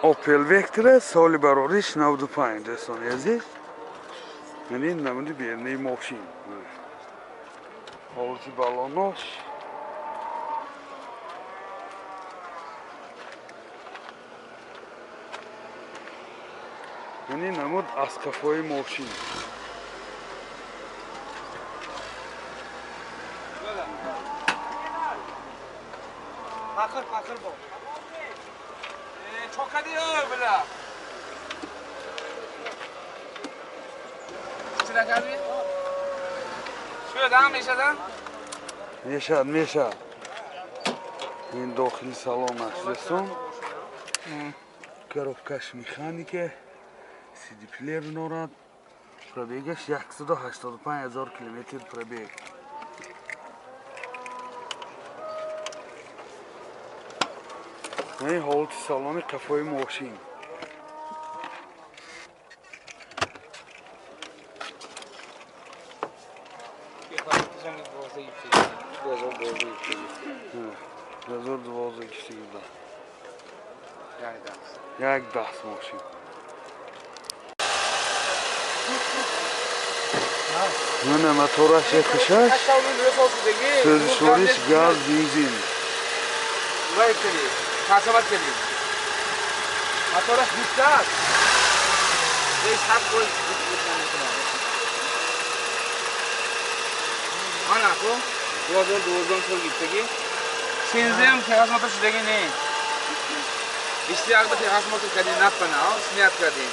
Opel Vectra соли барориш 95 дӯстони азиз. Яъне намуди берунаи мошин. Ҳолати балонош. Яъне намуд аз қафои мошин. Пахр, пахр бо. Чокади бля. Чӣ накардӣ? Шуд, мешад? Мешад, мешад. Ин дохили салон аст, дӯстон. Коробкаш механика, CD плеер дорад. Пробегаш 185 000 километр пробег. Ин ҳолати салони қафои мошин. Ҳазор дувоздаҳ кишида. Як даст мошин. Мана мотораш якушаш, сӯзишвориш газ, бензин. Tasavvat edin. Motoraş bitmez. 5-7 qo'y Mana bu 2012 сол giftagi. Senzi ham техосмотр shudagi ne? Ishlayapti техосмотр кардин, напана, снят кардин.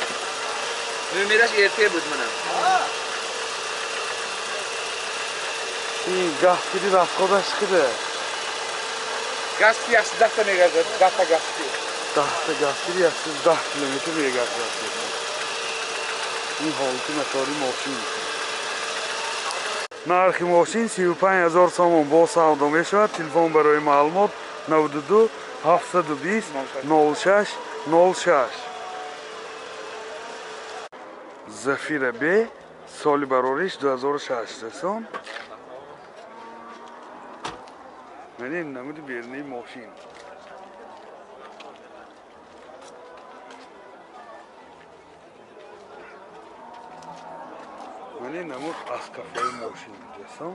Номераш erta буд mana. Ин газ киди расходаш киди. Газ ки 110 та мегардад, 10 та газ ки. 10 та газ ки 110 километр мегардад. Ин ҳолати мотори мошин. Нархи мошин 35 000 сомон бо савдо мешавад. Телефон барои маълумот 92 720 06 06. Зафира Б соли барориш 2006 дӯстон. Мани намуди берунаи мошин. Мани намуд аз қафои мошин дӯстон.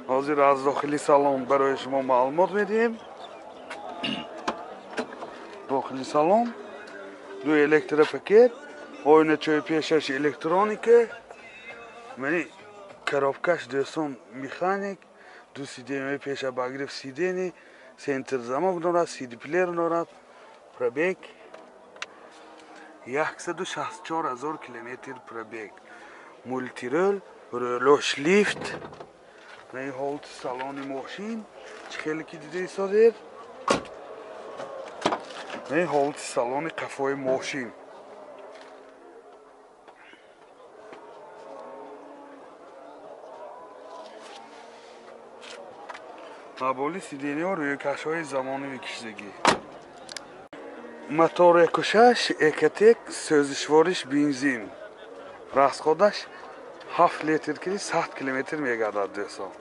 Ҳозир аз дохили салон барои шумо маълумот медиҳем. Дохили салон ду электропакет, оиначаи пешаш электроника, мани коробкаш дӯстон механик, ду сиденьяи пеша обогрев сидений, центр замок дорад, CD плеер дорад, пробег 164 000 километр пробег, мультирул, рулош лифт. Ин ҳолати салони мошин чӣ хеле ки дида истодед. Ин ҳолати салони қафои мошин. Маболи сидениҳо рӯйкашҳои замонавӣ кишидагӣ. Мотор 1.6 Экотек, сӯзишвориш бензин. Расходаш 7 литр ки 100 километр мегардад дӯстон.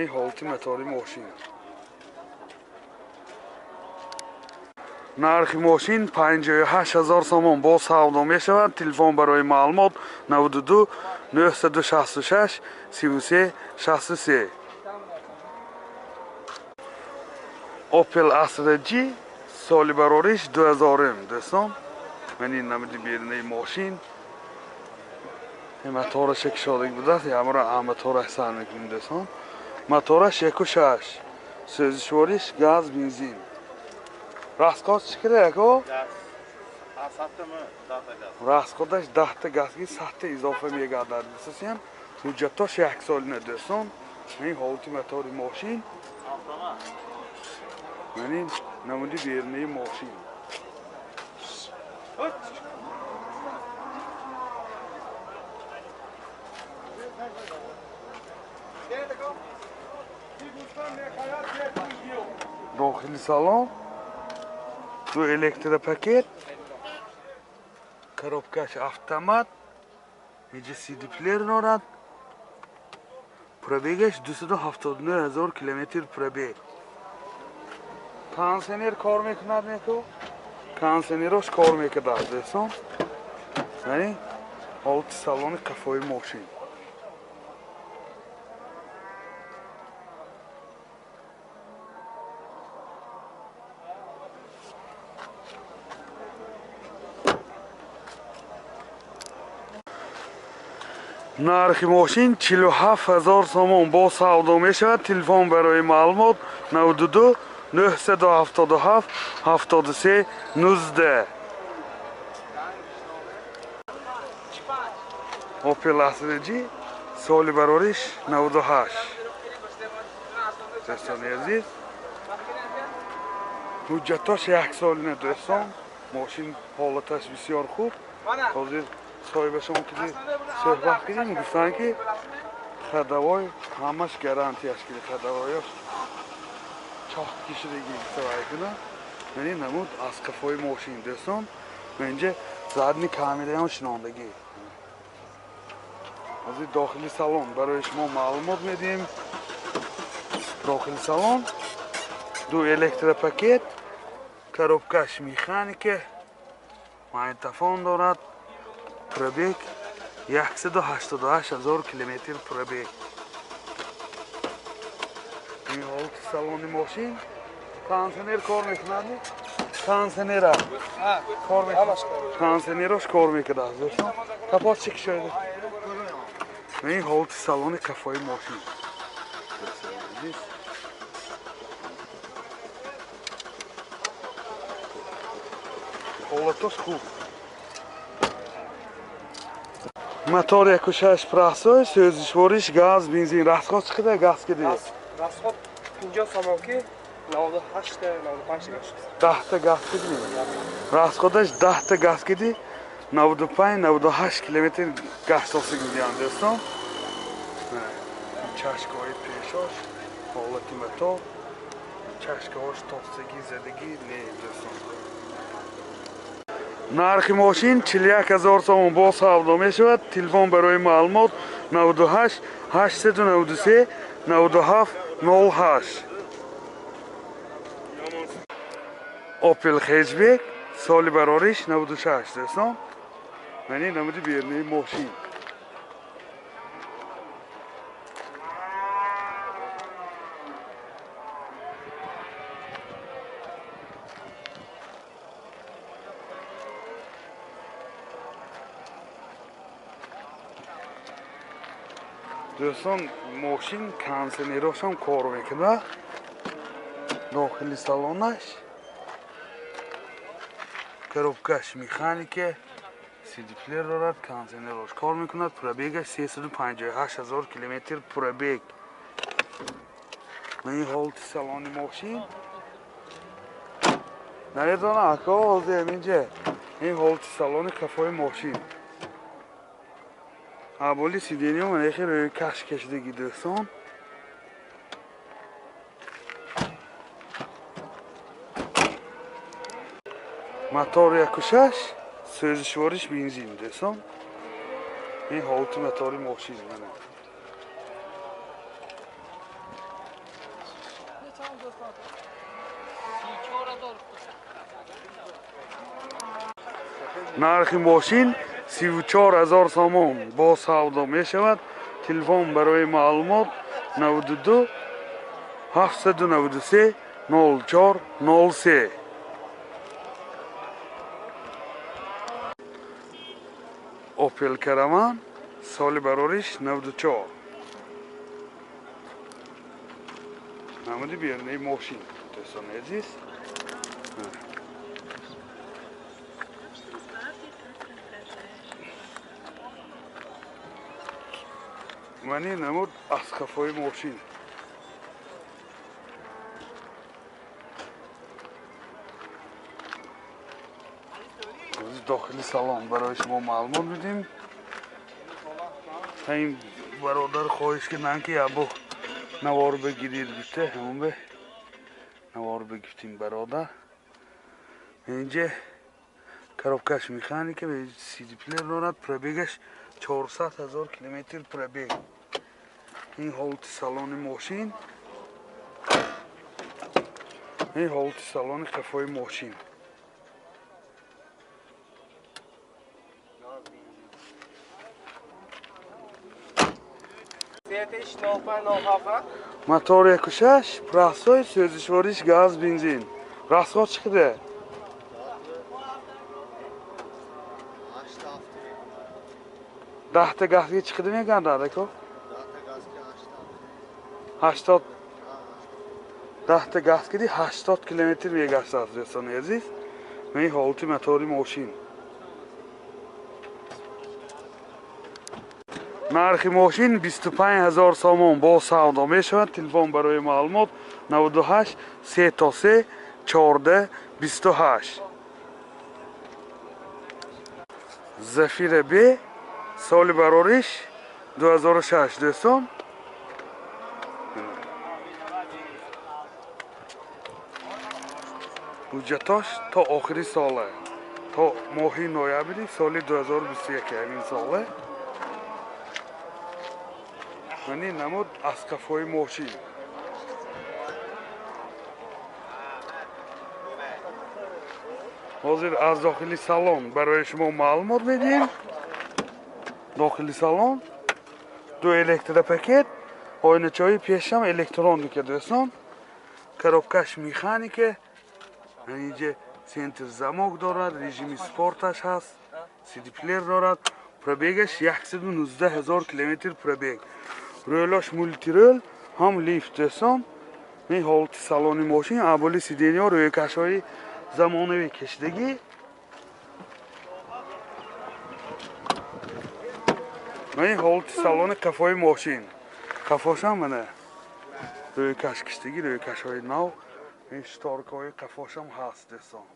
Ин ҳолати мотори мошин. Нархи мошин 58 000 сомон бо савдо мешавад. Телефон барои маълумот 92 966 33 63. Opel Astra G соли барориш 2000 дӯстон. Ман ин намуди берунаи мошин. Мотораша кушодаг будааст, ямро мотораш сар мекунем дӯстон. Мотораш 1.6, сӯзишвориш газ, бензин. Расход чӣ кира яко? Расходаш 10 та газ ки 100 та изофа мегардад. Асосан ҳуҷҷатош як солина дӯстон. Ин ҳолати мотори мошин. Мани намуди берунаи мошин. Дохили салон ду электропакет, коробкаш автомат, инҷа CD плеер дорад. Пробегаш 279 000 километр пробег. Кондиционер кор мекунад неку? Кондиционерош кор мекунад дӯстон. Яъне ҳолати салони қафои мошин. Нархи мошин 47 000 сомон бо савдо мешавад. Телефон барои маълумот 92 977 73 19. Opel Astra G соли барориш 98. Дӯстони азиз, ҳуҷҷатош як солина дӯстон. Мошин ҳолаташ бисёр хуб. Ҳозир соҳибашон ки суҳбат кардем, гуфтанд ки ходовой ҳамаш гарантияш ки ходовояш чоҳ кишидаги гуфтавай кунад. Яъне намуд аз қафои мошин дӯстон. Инҷа задний камераам шинондагӣ. Ҳозир дохили салон барои шумо маълумот медиҳем. Дохили салон ду электропакет, коробкаш механика, магнитофон дорад. Пробег 188 000 километр пробег. Ин ҳолати салони мошин. Кондиционер кор мекунад? Кондиционера кор мекунад. Кондиционерош кор мекунад дӯстон. Капот чӣ кушода? Ин ҳолати салони қафои мошин. Ҳолатош хуб. Мотор 1.6 простой, сӯзишвориш газ, бензин. Расход чӣ қадар газ киди? Расход 50 сомон ки 98 та 95 газ. 10 та газ киди? Расходаш 10 та газ киди 95 98 километр газ тосиг медиҳанд дӯстон. Чашкаҳои пешош, ҳолати мотор, чашкаҳош тосигӣ задагӣ не дӯстон. Нархи мошин 41 000 сомон бо савдо мешавад. Телефон барои маълумот 98 893 97 08. Opel Hatchback соли барориш 96 дӯстон. Яъне намуди берунаи мошин. Дӯстон, мошин кондиционерошам кор мекунад. Дохили салонаш коробкаш механика, CD-плеер дорад, кондиционерош кор мекунад. Пробегаш 358 000 километр пробег. Ин ҳолати салони мошин. Намедонам ака, ҳозир ҳаминҷа ин ҳолати салони қафои мошин. Аболи сидениё манехи рӯи каш кашидаги дӯстон. Мотор 1.6, сӯзишвориш бензин дӯстон. Ин ҳолати мотори мошин мана. Нархи мошин 34 000 сомон бо савдо мешавад. Телефон барои маълумот 92 793 04 03. Opel Caravan соли барориш 94. Намуди берунаи мошин дӯстони азиз. Мани намуд аз қафои мошин. Дохили салон барои шумо маълумот медиҳем. Ин бародар хоҳиш карданд ки ябо навор бигиред гуфта, ҳамон бе навор бигиртем бародар. Инҷа коробкаш механика, CD-плеер дорад, пробегаш 400 000 километр пробег. Ин ҳолати салони мошин. Ин ҳолати салони қафои мошин. Мотор 1.6, простой, сӯзишвориш газ, бензин. Расход чӣ қадар? Даҳта газга чӣ қадар мегардад, ако? 80. Даҳта газ киди 80 километр мегаштад, дӯстони азиз. Ин ҳолати мотори мошин. Нархи мошин 25 000 сомон бо савдо мешавад. Телефон барои маълумот 98 3 3 14 28. Зафира Б соли барориш 2006, дӯстон. Ҳуҷҷатош то охири сола, то моҳи ноябри соли 2021 ҳамин сола. Мани намуд аз қафои мошин. Ҳозир аз дохили салон барои шумо маълумот медиҳем. Дохили салон ду электропакет, оиначаҳои пешам электроника, дӯстон. Коробкаш механика, инҷа центр замок дорад, режими спорташ ҳаст, сидиплеер дорад. Пробегаш 119 000 километр пробег. Рӯлош мултирӯл, ҳам лифт, дӯстон. Ин ҳолати салони мошин, аболи сидениҳо рӯйкашҳои замонавӣ кашидагӣ. Ин ҳолати салони қафои мошин. Қафошам мана рӯйкаш кашидагӣ, рӯйкашҳои нав. Ин шторкаҳои қафошам ҳаст, дӯстон.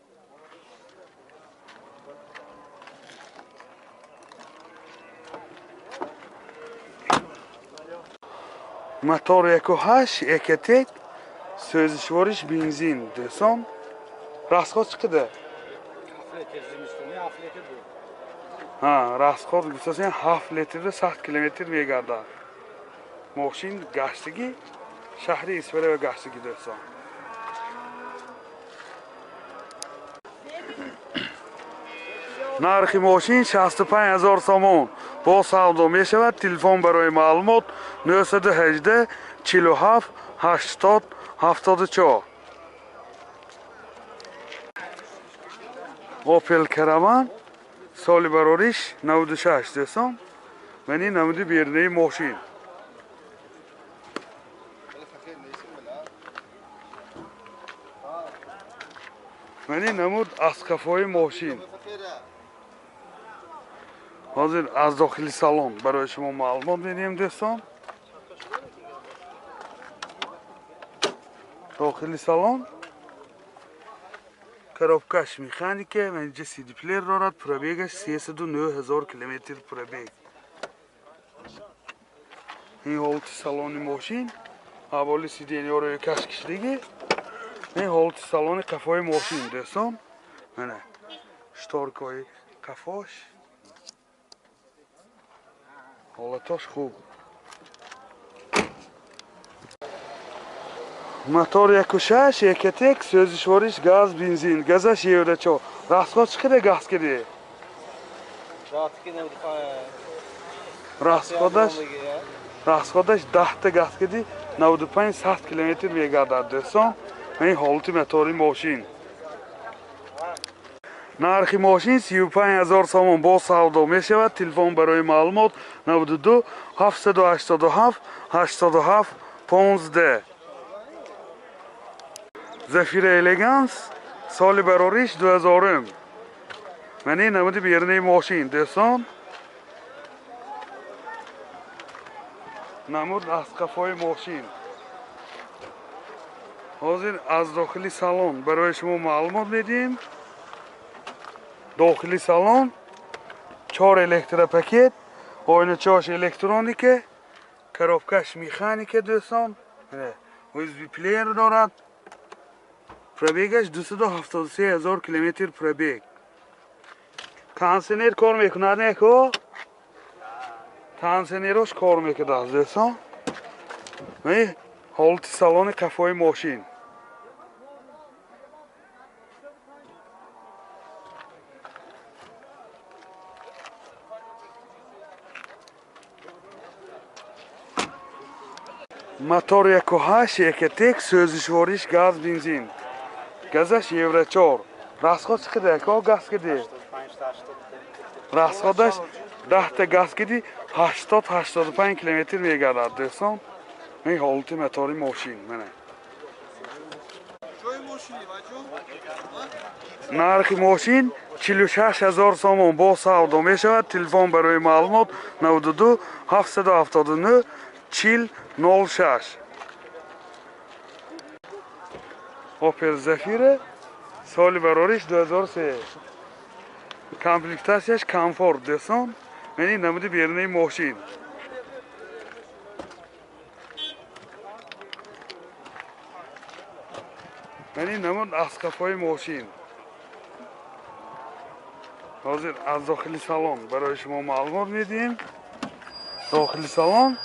Мотор 1.8 Ecotec, сӯзишвориш бензин, дӯстон. Расход чӣ қадар? Ҳа, расход гуфтасен 7 литрда 100 километр мегардад. Мошин гаштагӣ шаҳри Исфара гаштагӣ, дӯстон. Нархи мошин 65 000 сомон бо савдо мешавад. Телефон барои маълумот 918 47 80 74. Opel Caravan соли барориш 96, дӯстон. Мани намуди берунаи мошин. Мани намуд аз қафои мошин. Ҳозир аз дохили салон барои шумо маълумот медиҳем, дӯстон. Дохили салон коробкаш механика, инҷа сидиплеер дорад, пробегаш 309 000 километр пробег. Ин ҳолати салони мошин, ҳаволи сидениҳо рӯйкаш кашидагӣ. Ин ҳолати салони қафои мошин, дӯстон. Мана шторкаҳои қафош, ҳолатош хуб. Мотор 1.6 Ecotec, сӯзишвориш газ, бензин. Газаш евро 4. Расход чӣ қадар газ киди? Расходаш 10 та газ киди 95-100 километр мегардад, дӯстон. Ин ҳолати мотори мошин. Нархи мошин 35 000 сомон бо савдо мешавад. Телефон барои маълумот 92 787 87 15. Зафира Элеганс соли барориш 2000. Мани намуди берунаи мошин, дӯстон. Намуд аз қафои мошин. Ҳозир аз дохили салон барои шумо маълумот медиҳем. Дохили салон 4 электропакет, оиначаҳош электроника, коробкаш механика, дӯстон. USB плеер дорад. Пробегаш 273 000 километр пробег. Кондиционер кор мекунад, не ко? Кондиционерош кор мекунад, дӯстон. Ҳолати салони қафои мошин. Мотор 1.8 Ecotec, сӯзишвориш газ бензин. Газаш Евро 4. Расход чӣ қадар ко газ киди? Расходаш 10 та газ киди 80-85 километр мегардад дӯстон. Ин ҳолати мотори мошин мана. Нархи мошин 46 ҳазор сомон бо савдо мешавад. Телефон барои маълумот 92 779 40 06. Opel Zafira соли барориш 2003. Комплектатсияш комфорт дӯстон. Мани намуди берунаи мошин. Мани намуд аз қафои мошин. Ҳозир аз дохили салон барои шумо маълумот медиҳем. Дохили салон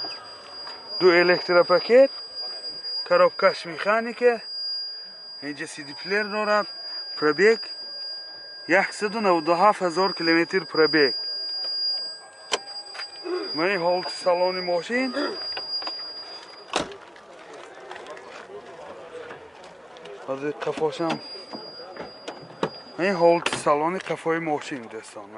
ду электропакет, коробкаш механика, инҷа CD-плеер дорад, пробег 197 ҳазор километр пробег. Мани ҳолати салони мошин. Ҳозир қафошам. Ин ҳолати салони қафои мошин дӯстон.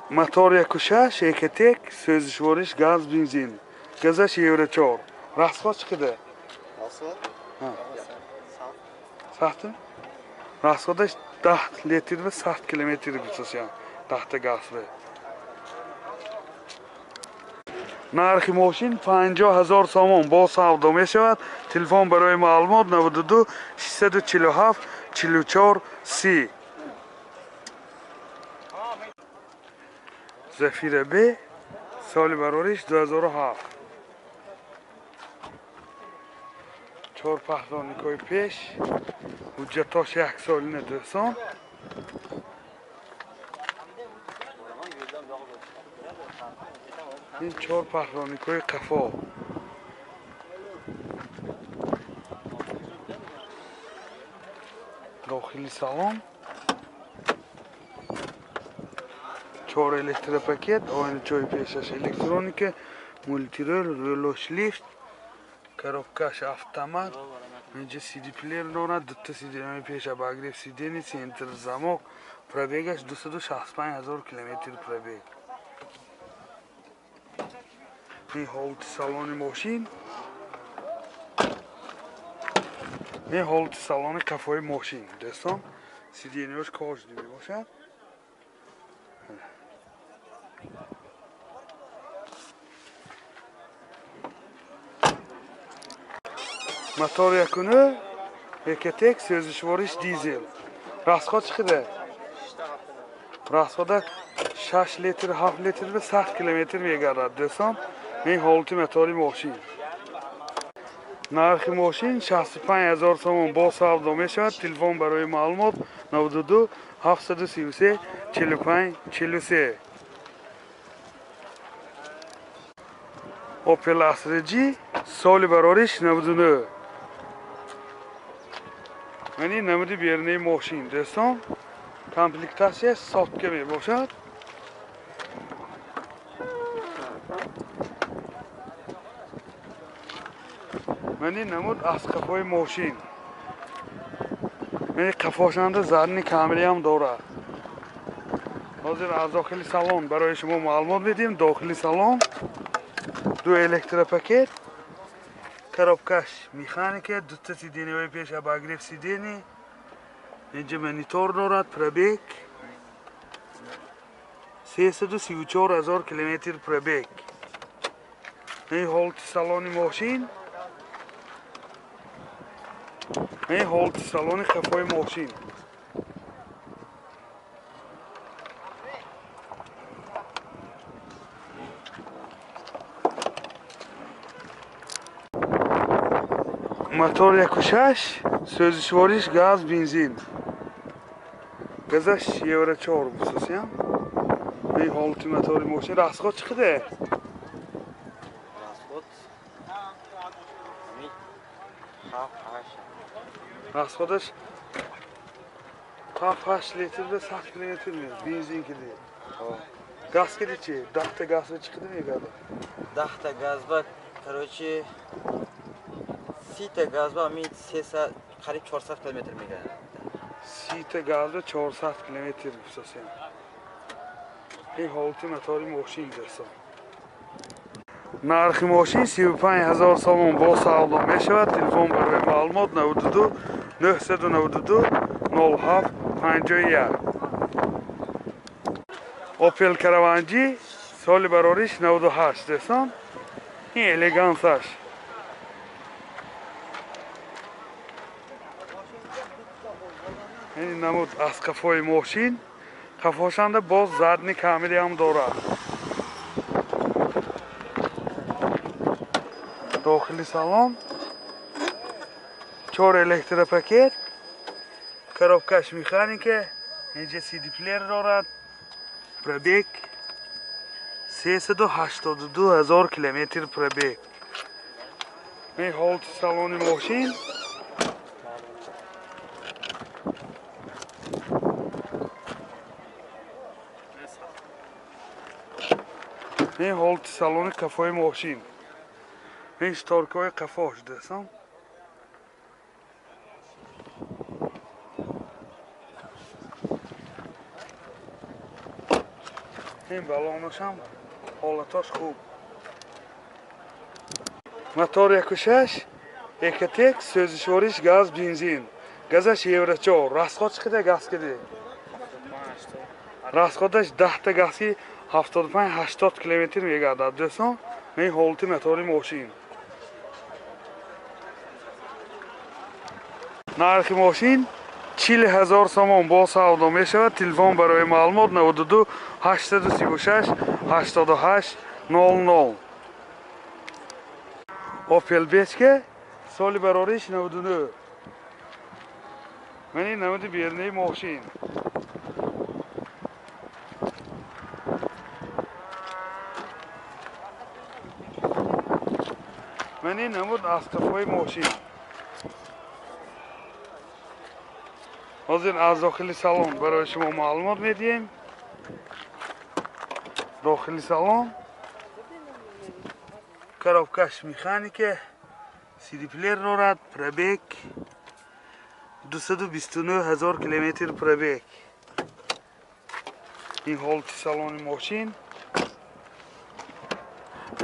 Мотор 1.6 Ecotec, сӯзишвориш газ бензин. Газаш Евро 4. Расход чӣ қадар? Сахтми? Расходаш 10 литр ва 100 километр гузашт. 10 та газ ва. Нархи мошин 50 ҳазор сомон бо савдо мешавад. Телефон барои маълумот 92 647 44 30. Зафира Б соли барориш 2007. Чор паҳлоникҳои пеш, ҳуҷҷатош як солина дӯстон. Ин чор паҳлоникҳои қафо. Дохили салон чор электропакет, оиначои пешаш электроника, мультирол, релош лифт, коробкаш автомат, инҷа CD-плеер дорад, дута CD пеш обогрев сидений, центр замок, пробегаш 265 ҳазор километр пробег. Ин ҳолати салони мошин. Ин ҳолати салони қафои мошин дӯстон. Сидениёш кожаный мебошад. Мотор 1.9 Ecotec, сӯзишвориш дизел. Расход чӣ қадар? Расхода 6 литр, 7 литр ва 100 километр мегардад дӯстон. Ин ҳолати мотори мошин. Нархи мошин 65 ҳазор сомон бо савдо мешавад. Телефон барои маълумот 92 733 45 43. Opel Astra G соли барориш 99. Мани намуди берунаи мошин дӯстон. Комплектатсия сотка мебошад. Мани намуд аз қафои мошин. Мани қафошанда задний камераам дорад. Ҳозир аз дохили салон барои шумо маълумот медиҳем. Дохили салон ду электропакет, коробкаш механика, дута сидениҳои пеш обогрев сидений, инҷа монитор дорад, пробег 334 ҳазор километр пробег. Ин ҳолати салони мошин. Ин ҳолати салони қафои мошин. Мотор 1.6, сӯзишвориш газ бензин. Газаш Евро 4 хусусиян. Ин ҳолати мотори мошин. Расход чӣ қадар? Расход 7-8. Расходаш 7-8 литр ба 100 километр меяд. Бензин киди. Газ киди чи? 10 та газ ба чӣ қадар мегардад? 10 та газ ба, короче, 30 та газ ба ами 300, қариб 400 километр мегардад. 30 та газ ба 400 километр гуфтасем. Ин ҳолати мотори мошин дӯстон. Нархи мошин 35 000 сомон бо савдо мешавад. Телефон барои маълумот 92 992 07 51. Opel Caravan G соли барориш 98 дӯстон. Ин элегансаш. Ин намуд аз қафои мошин. Қафошанда боз задни камери ҳам дорад. Дохили салон 4 электропакет, коробкаш механика, инҷа CD плеер дорад. Пробег 382 000 километр пробег. Ин ҳолати салони мошин. Ин ҳолати салони қафои мошин. Ин шторкаҳои қафош дӯстон. Ин балонашам ҳолатош хуб. Мотор 1.6 Ecotec, сӯзишвориш газ, бензин. Газаш евро 4. Расход чӣ қадар газ киди? Расходаш 10 та газки 75-80 километр мегардад дӯстон. Ин ҳолати мотори мошин. Нархи мошин 40 000 сомон бо савдо мешавад. Телефон барои маълумот 92 836 88 00. Opel Vectra соли барориш 99. Ман ин намуди берунаи мошин. Ман ин намуд аз қафои мошин. Ҳозир аз дохили салон барои шумо маълумот медиҳем. Дохили салон коробкаш механика, CD плеер дорад, пробег 229 000 километр пробег. Ин ҳолати салони мошин.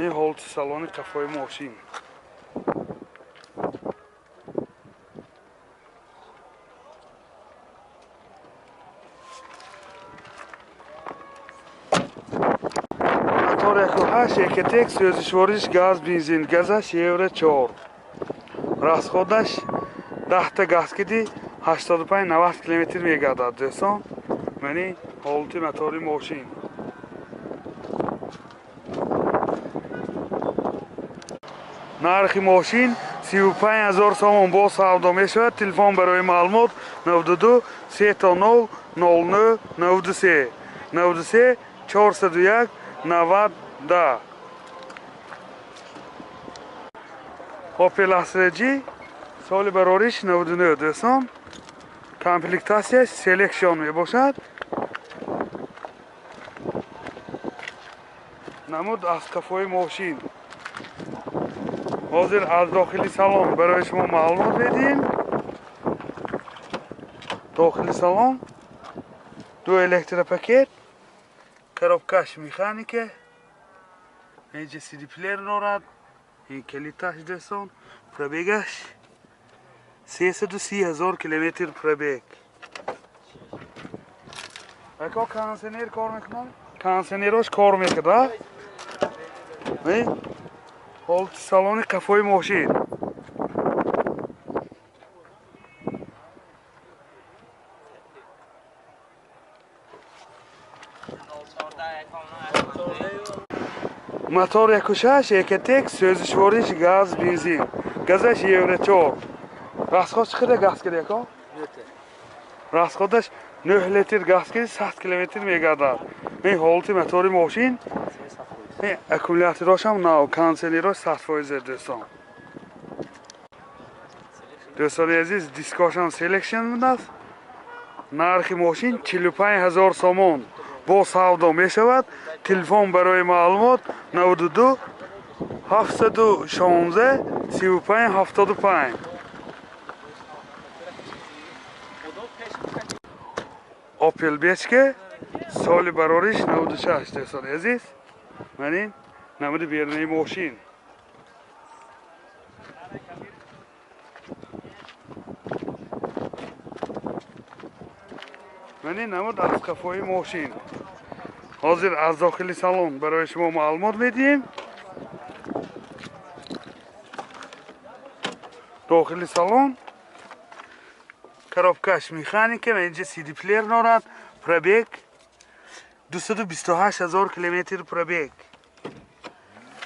Ин ҳолати салони қафои мошин. Мотор 1.8 Ecotec, сӯзишвориш газ, бензин. Газаш евро 4. Расходаш 10 та газ киди 85-90 километр мегардад дӯстон. Мани ҳолати мотори мошин. Нархи мошин 35 000 сомон бо савдо мешавад. Телефон барои маълумот 92 300 09 93 93 401 90. Opel Astra G соли барориш 99 дӯстон. Комплектатсияш Selection мебошад. Намуд аз қафои мошин. Ҳозир аз дохили салон барои шумо маълумот медиҳем. Дохили салон ду электропакет, коробкаш механика, инҷа CD плеер дорад, ин калиташ дӯстон, пробегаш 330 000 километр пробег. Ако кондиционер кор мекунад? Кондиционерош кор мекунад, а? Ҳолати салони қафои мошин. Мотор 1.6 Ecotec, сӯзишвориш газ, бензин. Газаш евро 4. Расход чӣ қадар газ киди ако? Расходаш 9 литр газ киди 100 километр мегардад. Ин ҳолати мотори мошин. Ин аккумуляторошам нав, кондиционерош 100% дӯстон. Дӯстони азиз, дискошам селекшн будааст. Нархи мошин 45 000 сомон. Бо савдо мешавад. Телефон барои маълумот 92 716 35 75. Opel Бечке, соли барориш 96. Дӯстони азиз, ман ин намуди берунаи мошин. Ман ин намуд аз қафои мошин. Ҳозир аз дохили салон барои шумо маълумот медиҳем. Дохили салон коробкаш механика ва инҷа CD плеер дорад. Пробег 228 000 километр пробег.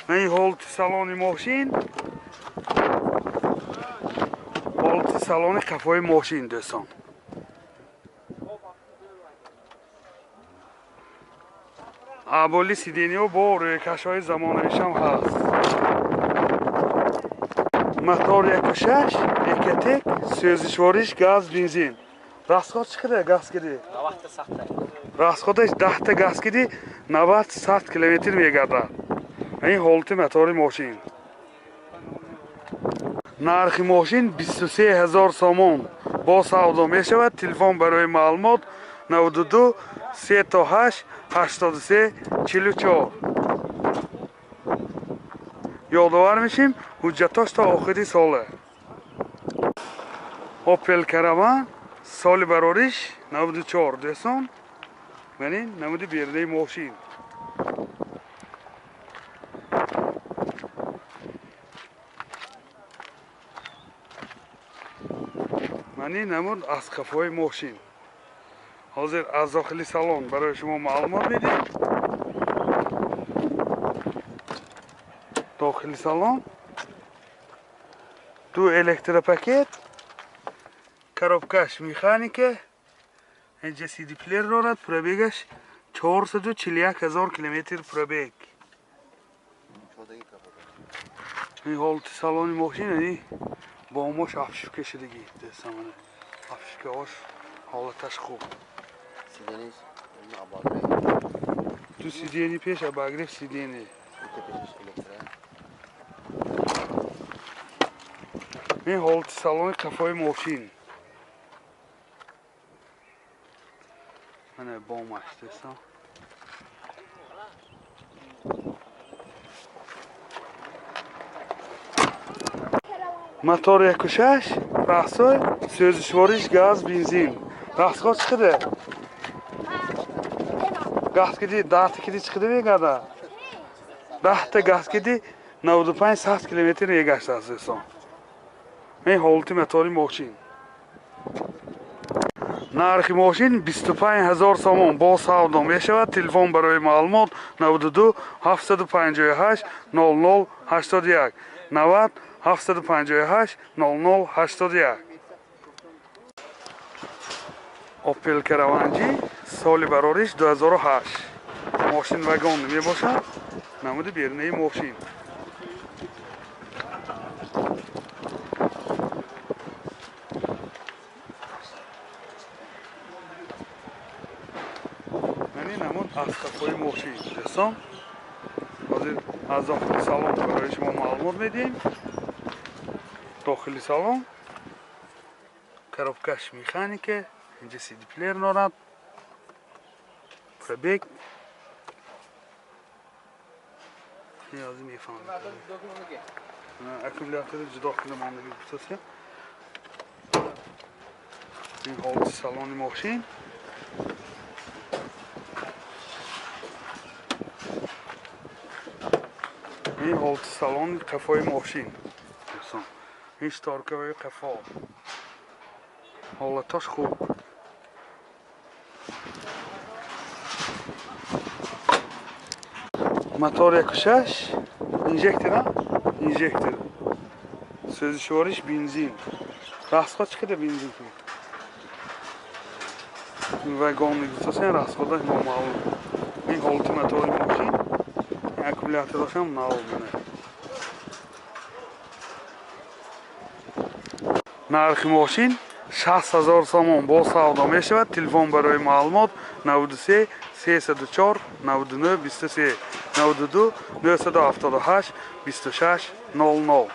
Ман ин ҳолати салони мошин, ҳолати салони қафои мошин, дӯстон. Аболи сидениҳо бо рӯйкашҳои замонавишам ҳаст. Мотор 1.6 Экотек, сӯзишвориш газ, бензин. Расход чӣ қадар газ киди? Расходаш 10 та газ киди 90-100 километр мегардад. Ин ҳолати мотори мошин. Нархи мошин 23 000 сомон. Бо савдо мешавад. Телефон барои маълумот 92 3 8 83 44. Ёдовар мешим, ҳуҷҷатош то охири сола. Opel Caravan, соли барориш 94. Дӯстон, ман ин намуди берунаи мошин. Ман ин намуд аз қафои мошин. Ҳозир аз дохили салон барои шумо маълумот медиҳем. Дохили салон ду электропакет, коробкаш механика, инҷа CD плеер дорад, пробегаш 441 000 километр пробег. Ин ҳолати салони мошин, ини бомош обшивка шудагӣ, дӯстон, обшивкаош ҳолаташ хуб. Ду сидени пеш обогрев сидени. Ин ҳолати салони қафои мошин. Мана бомаш, дӯстон. Мотор 1.6, раҳсой, сӯзишвориш газ, бензин. Расход чӣ қадар? Газ киди 10 та киди чӣ қадар мегардад? 10 та газ киди 95-100 километр мегаштааст, дӯстон. Ин ҳолати мотори мошин. Нархи мошин 25 000 сомон. Бо савдо мешавад. Телефон барои маълумот 92 758 00 81, 90 758 00 81. Opel Caravan G, соли барориш 2008. Мошин вагон мебошад. Намуди берунаи мошин. Ман ин намуд аз қафои мошин. Дӯстон, ҳозир аз дохили салон барои шумо маълумот медиҳем. Дохили салон коробкаш механика, инҷа CD плеер дорад. Пробег ниёзи мефаҳмед. Аккумулятори ҷудо кунда мондагӣ гуфтааст. Ин ҳолати салони мошин. Ин ҳолати салони қафои мошин. Дӯстон, ин шторкаҳои қафо. Ҳолатош хуб. Мотор 1.6, инжектор, инжектор. Сӯзишвориш бензин. Расход чӣ қадар бензин ки? Вагон гуфтасен, расходаш номаълум. Ин ҳолати мотори мошин, аккумуляторашам нав мена. Нархи мошин 60 000 сомон, боз савдо мешавад. Телефон барои маълумот: 93 304 99 23, 92 978 26 00.